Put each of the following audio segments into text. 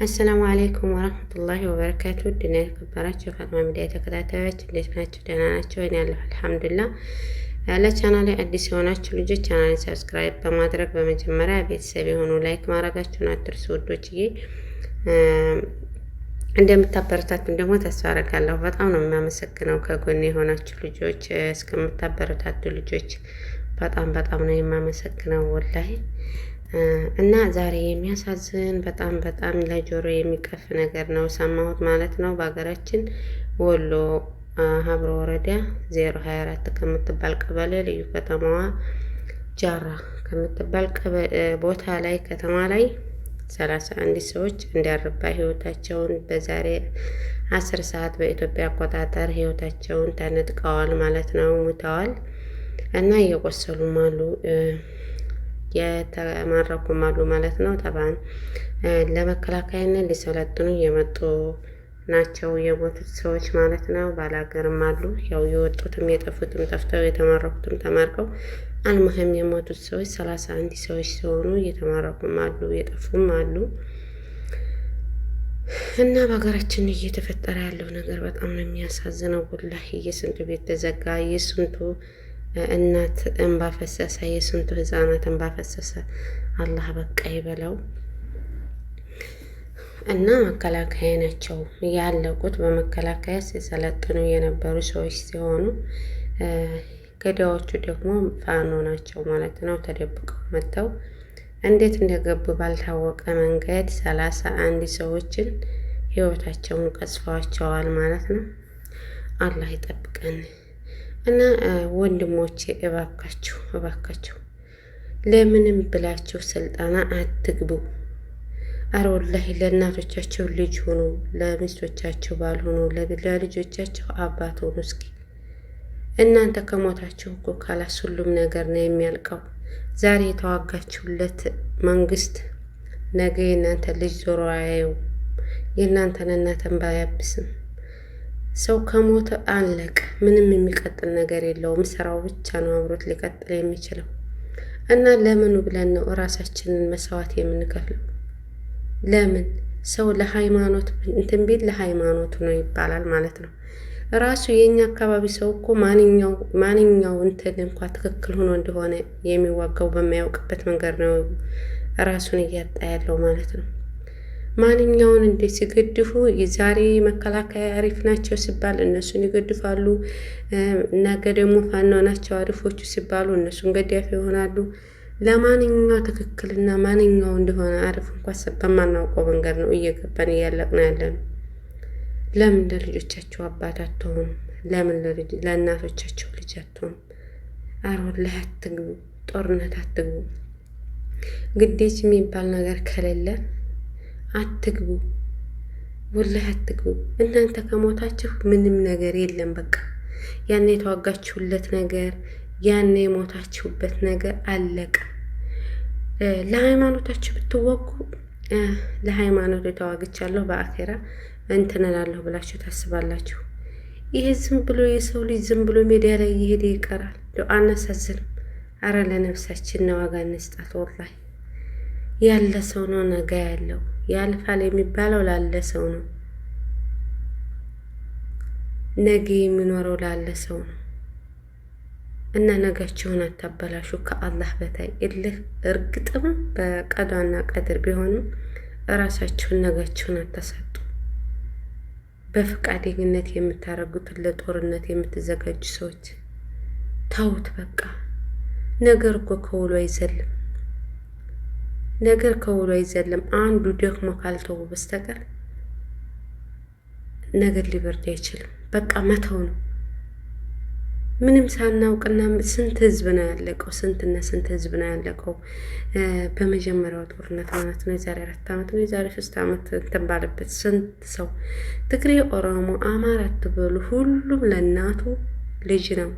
السلام عليكم ورحمة الله وبركاته። ውድና የተከበራችሁ የፋጥማ ሚዲያ ተከታታዮች እንዴት ናችሁ? ደህና ናችሁ? እኔ ያለሁ الحمد لله። ለቻናሌ አዲስ የሆናችሁ ልጆች ቻናሌን subscribe በማድረግ በመጀመሪያ ቤተሰብ የሆኑ like ማድረጋችሁን አትርሱ ውዶችዬ። እንደምታበረታቱን ደግሞ ተስፋ አደርጋለሁ። በጣም ነው የማመሰግነው ከጎን የሆናችሁ ልጆች፣ እስከምታበረታቱ ልጆች በጣም በጣም ነው የማመሰግነው والله። እና ዛሬ የሚያሳዝን በጣም በጣም ለጆሮ የሚቀፍ ነገር ነው ሰማሁት ማለት ነው። በሀገራችን ወሎ ሀብሮ ወረዳ 024 ከምትባል ቀበሌ ልዩ ከተማዋ ጃራ ከምትባል ቦታ ላይ ከተማ ላይ 31 ሰዎች እንዳርባ ህይወታቸውን በዛሬ 10 ሰዓት በኢትዮጵያ አቆጣጠር ህይወታቸውን ተነጥቀዋል ማለት ነው። ሙተዋል እና እየቆሰሉም አሉ፣ የተማረኩም አሉ ማለት ነው። طبعا ለመከላከያነት ሊሰለጥኑ የመጡ ናቸው የሞቱት ሰዎች ማለት ነው። ባላገርም አሉ። ያው የወጡትም የጠፉትም ጠፍተው የተማረኩትም ተማርከው፣ المهم የሞቱት ሰዎች 31 ሰዎች ሲሆኑ የተማረኩም አሉ፣ የጠፉም አሉ። እና በሀገራችን እየተፈጠረ ያለው ነገር በጣም ነው የሚያሳዝነው። والله የስንቱ ቤት ተዘጋ፣ የስንቱ እናት እንባ ፈሰሰ፣ የስንቱ ህጻናት እንባ ፈሰሰ። አላህ በቃ ይበለው። እና መከላከያ ናቸው ያለቁት። በመከላከያ ሲሰለጥኑ የነበሩ ሰዎች ሲሆኑ ገዳዮቹ ደግሞ ፋኖ ናቸው ማለት ነው። ተደብቀው መጥተው እንዴት እንደገቡ ባልታወቀ መንገድ 31 ሰዎችን ህይወታቸውን ቀስፈዋቸዋል ማለት ነው። አላህ ይጠብቀን። እና ወንድሞቼ እባካችሁ እባካችሁ ለምንም ብላችሁ ስልጠና አትግቡ። አረ والله ለእናቶቻቸው ልጅ ሆኑ፣ ለሚስቶቻቸው ባል ሆኑ፣ ለልጆቻቸው አባት ሆኑ። እስኪ እናንተ ከሞታችሁ እኮ خلاص ሁሉም ነገር ነው የሚያልቀው። ዛሬ የተዋጋችሁለት መንግስት ነገ የእናንተ ልጅ ዞሮ አያየው፣ የእናንተን እናት እንባ አያብስም። ሰው ከሞተ አለቀ። ምንም የሚቀጥል ነገር የለውም። ስራው ብቻ ነው አብሮት ሊቀጥል የሚችለው። እና ለምኑ ብለን ነው እራሳችንን መስዋዕት የምንከፍለው? ለምን ሰው ለሃይማኖት እንትን ቢል ለሃይማኖቱ ነው ይባላል ማለት ነው። ራሱ የኛ አካባቢ ሰው እኮ ማንኛው ማንኛው እንትን እንኳ ትክክል ሆኖ እንደሆነ የሚዋጋው በማያውቅበት መንገድ ነው ራሱን እያጣ ያለው ማለት ነው። ማንኛውን እንዴት ሲገድፉ የዛሬ መከላከያ አሪፍ ናቸው ሲባል እነሱን ይገድፋሉ። ነገ ደግሞ ፋኖ ናቸው አሪፎቹ ሲባሉ እነሱን ገዳፊ ይሆናሉ። ለማንኛው ትክክልና ማንኛው እንደሆነ አሪፍ እንኳ በማናውቀው መንገድ ነው እየገባን እያለቅን ያለ ነው። ለምን ለልጆቻቸው አባት አትሆኑም? ለምን ለእናቶቻቸው ልጅ አትሆኑም? አረ والله አትግቡ፣ ጦርነት አትግቡ። ግዴታ የሚባል ነገር ከሌለ አትግቡ፣ والله አትግቡ። እናንተ ከሞታችሁ ምንም ነገር የለም። በቃ ያን የተዋጋችሁለት ነገር ያን የሞታችሁበት ነገር አለቀ። ለሃይማኖታችሁ ብትወጉ ለሃይማኖት የተዋግቻለሁ በአኼራ እንትን እላለሁ ብላችሁ ታስባላችሁ። ይሄ ዝም ብሎ የሰው ልጅ ዝም ብሎ ሜዳ ላይ እየሄደ ይቀራል። አናሳዝንም? አረ ለነፍሳችን ነው ዋጋ እንስጣት። والله ያለ ሰው ነው ነገ ያለው ያልፋል የሚባለው ላለ ሰው ነው። ነገ የሚኖረው ላለ ሰው ነው። እና ነጋችሁን አታበላሹ። ከአላህ በታይ እልህ እርግጥም በቀዷና ቀድር ቢሆንም እራሳችሁን ነጋችሁን አታሳጡ። በፈቃደኝነት የምታደርጉትን ለጦርነት የምትዘጋጁ ሰዎች ተውት በቃ። ነገር እኮ ከውሎ አይዘልም። ነገር ከውሎ አይዘልም። አንዱ ደክሞ ካልተው በስተቀር ነገር ሊበርድ አይችልም። በቃ መተው ነው። ምንም ሳናውቅና ስንት ህዝብ ነው ያለቀው? ስንትና ስንት ህዝብ ነው ያለቀው? በመጀመሪያው ጦርነት ማለት ነው። የዛሬ 4 ዓመት ነው፣ የዛሬ 3 ዓመት እንትን ባለበት ስንት ሰው ትግሬ፣ ኦሮሞ፣ አማራ አትበሉ፣ ሁሉም ለእናቱ ልጅ ነው።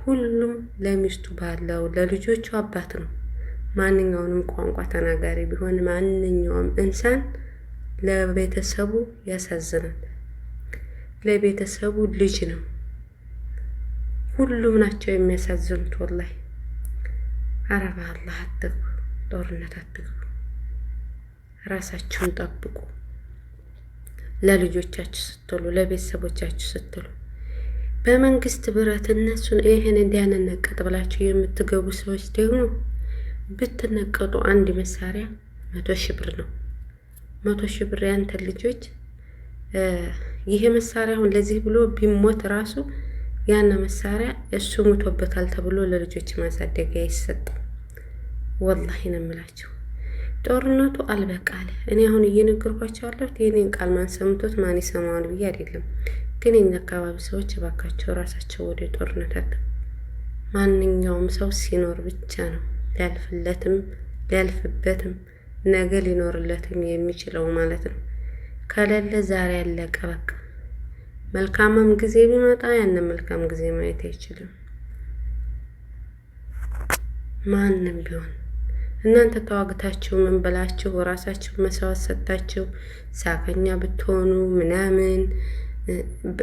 ሁሉም ለሚስቱ ባለው ለልጆቹ አባት ነው። ማንኛውንም ቋንቋ ተናጋሪ ቢሆን ማንኛውም إنسان ለቤተሰቡ ያሳዝናል። ለቤተሰቡ ልጅ ነው። ሁሉም ናቸው የሚያሳዝኑት። والله አረ በአላህ አትግቡ፣ ጦርነት አትግቡ። ራሳችሁን ጠብቁ። ለልጆቻችሁ ስትሉ፣ ለቤተሰቦቻችሁ ስትሉ በመንግስት ብረት እነሱን ይህን እንዲያንነቀጥ ብላችሁ የምትገቡ ሰዎች ደግሞ ብትነቀጡ አንድ መሳሪያ 100,000 ብር ነው። 100,000 ብር ያንተን ልጆች ይሄ መሳሪያ አሁን ለዚህ ብሎ ቢሞት ራሱ ያነ መሳሪያ እሱ ሙቶበታል ተብሎ ለልጆች ማሳደጊያ አይሰጥም። ወላሂ ነው የምላቸው። ጦርነቱ አልበቃለ። እኔ አሁን እየነገርኳቸው ያለሁት የኔን ቃል ማን ሰምቶት ማን ይሰማዋል ብዬ አይደለም። ግን የኛ አካባቢ ሰዎች እባካቸው ራሳቸው ወደ ጦርነት ማንኛውም ሰው ሲኖር ብቻ ነው ሊያልፍለትም ሊያልፍበትም ነገ ሊኖርለትም የሚችለው ማለት ነው። ከሌለ ዛሬ ያለቀ በቃ። መልካምም ጊዜ ቢመጣ ያንን መልካም ጊዜ ማየት አይችልም ማንም ቢሆን። እናንተ ተዋግታችሁ ምን ብላችሁ ራሳችሁ መስዋዕት ሰጥታችሁ ሳከኛ ብትሆኑ ምናምን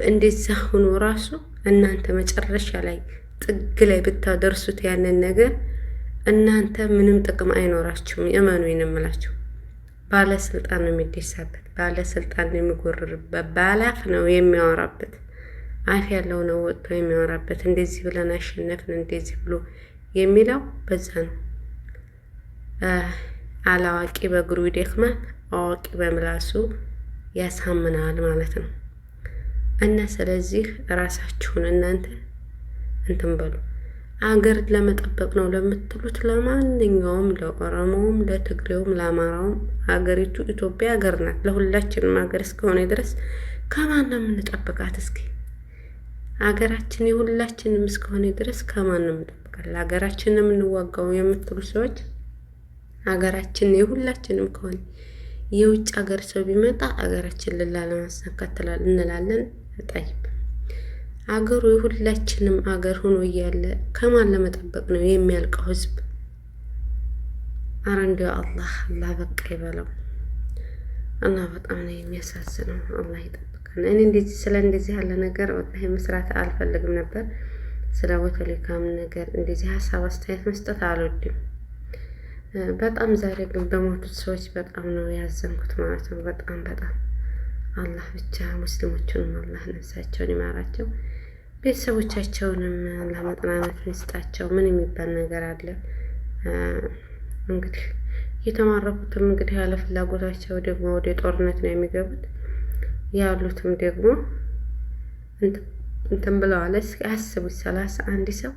እንደዛ ሆኖ ራሱ እናንተ መጨረሻ ላይ ጥግ ላይ ብታደርሱት ያንን ነገር እናንተ ምንም ጥቅም አይኖራችሁም። እመኑ የምላችሁ ባለስልጣን ነው የሚደሳበት፣ ባለስልጣን ነው የሚጎርርበት፣ ባላፍ ነው የሚያወራበት፣ አፍ ያለው ነው ወጥቶ የሚያወራበት። እንደዚህ ብለን አሸነፍን እንደዚህ ብሎ የሚለው በዛ ነው። አላዋቂ በእግሩ ይደክማል፣ አዋቂ በምላሱ ያሳምናል ማለት ነው። እና ስለዚህ ራሳችሁን እናንተ እንትን በሉ። አገር ለመጠበቅ ነው ለምትሉት ለማንኛውም ለኦሮሞውም፣ ለትግሬውም፣ ለአማራውም አገሪቱ ኢትዮጵያ ሀገር ናት። ለሁላችንም ሀገር እስከሆነ ድረስ ከማን ነው የምንጠብቃት? እስኪ አገራችን የሁላችንም እስከሆነ ድረስ ከማን ነው የምንጠብቃት? ለሀገራችን የምንዋጋው የምትሉ ሰዎች ሀገራችን የሁላችንም ከሆነ የውጭ ሀገር ሰው ቢመጣ ሀገራችን ላለማስነካት እንላለን። ጠይብ አገሩ የሁላችንም አገር ሆኖ እያለ ከማን ለመጠበቅ ነው የሚያልቀው ህዝብ? አረ እንዲያው አላህ አላህ በቃ ይበለው እና በጣም ነው የሚያሳዝነው። አላህ ይጠብቀን። እኔ እንደዚህ ስለ እንደዚህ ያለ ነገር ወላሂ መስራት አልፈልግም ነበር። ስለ ቦተሊካም ነገር እንደዚህ ሀሳብ አስተያየት መስጠት አልወድም። በጣም ዛሬ ግን በሞቱት ሰዎች በጣም ነው ያዘንኩት ማለት ነው። በጣም በጣም አላህ ብቻ ሙስሊሞቹንም አላህ ነፍሳቸውን ይማራቸው፣ ቤተሰቦቻቸውንም አላህ መጽናናቱን ይስጣቸው። ምን የሚባል ነገር አለ እንግዲህ የተማረኩትም እንግዲህ ያለ ፍላጎታቸው ደግሞ ወደ ጦርነት ነው የሚገቡት። ያሉትም ደግሞ እንትን ብለዋል። እስኪ አስቡት 31 ሰው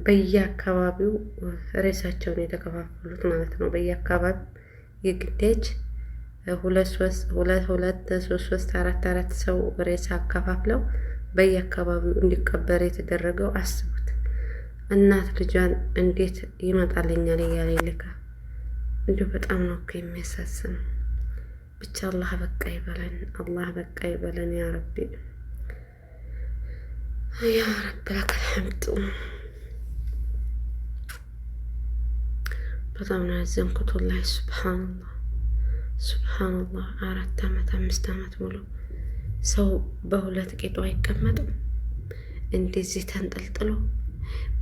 በየአካባቢው ሬሳቸውን የተከፋፈሉት ማለት ነው። በየአካባቢው የግዳጅ 2 3 2 2 3 3 4 4 ሰው ሬሳ አከፋፍለው በየአካባቢው እንዲቀበር የተደረገው አስቡት። እናት ልጇን እንዴት ይመጣልኛል እያለ ይልካል። እንዲሁ በጣም ነው እኮ የሚያሳዝነው። ብቻ አላህ በቃ ይበለን፣ አላህ በቃ ይበለን። ያ ረቢ ያ ረቢ ለከል ሐምድ። በጣም ነው ያዘንኩት ወላሂ። ሱብሃነላህ ሱብሃነላህ። 4 ዓመት 5 ዓመት ሙሉ ሰው በሁለት ቂጡ አይቀመጥም እንደዚህ ተንጠልጥሎ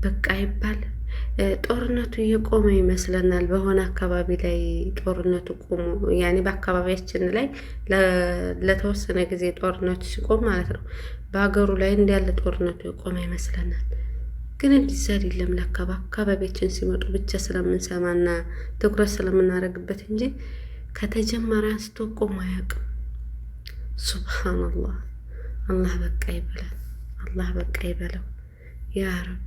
በቃ ይባል። ጦርነቱ እየቆመ ይመስለናል። በሆነ አካባቢ ላይ ጦርነቱ ቆሞ ያኔ በአካባቢያችን ላይ ለተወሰነ ጊዜ ጦርነቱ ሲቆም ማለት ነው በሀገሩ ላይ እንዳለ ጦርነቱ የቆመ ይመስለናል። ግን እንዲዛ አይደለም። ለካ በአካባቢያችን ሲመጡ ብቻ ስለምንሰማና ትኩረት ስለምናደርግበት እንጂ ከተጀመረ አንስቶ ቆሞ አያውቅም። ሱብሃነላህ። አላህ በቃ ይበላል። አላህ በቃ ይበለው ያ ረብ።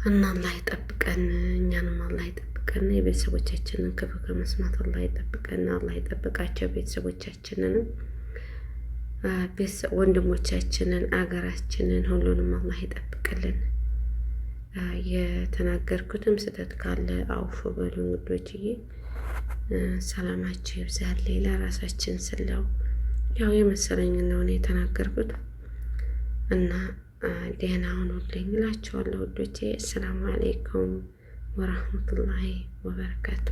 እና አላህ ይጠብቀን፣ እኛንም አላህ ይጠብቀን፣ የቤተሰቦቻችንን ክፉ ከመስማት አላህ ይጠብቀን። አላህ ይጠብቃቸው ቤተሰቦቻችንንም፣ ወንድሞቻችንን፣ አገራችንን ሁሉንም አላህ ይጠብቅልን። የተናገርኩትም ስህተት ካለ አውፎ በሉኝ ውዶችዬ። ሰላማችሁ ይብዛል። ለራሳችን ስለው ያው የመሰለኝ ነው እኔ የተናገርኩት እና ደህና ሁኑልኝ እላችኋለሁ ውዶቼ። አሰላሙ አለይኩም ወራህመቱላሂ ወበረካቱ።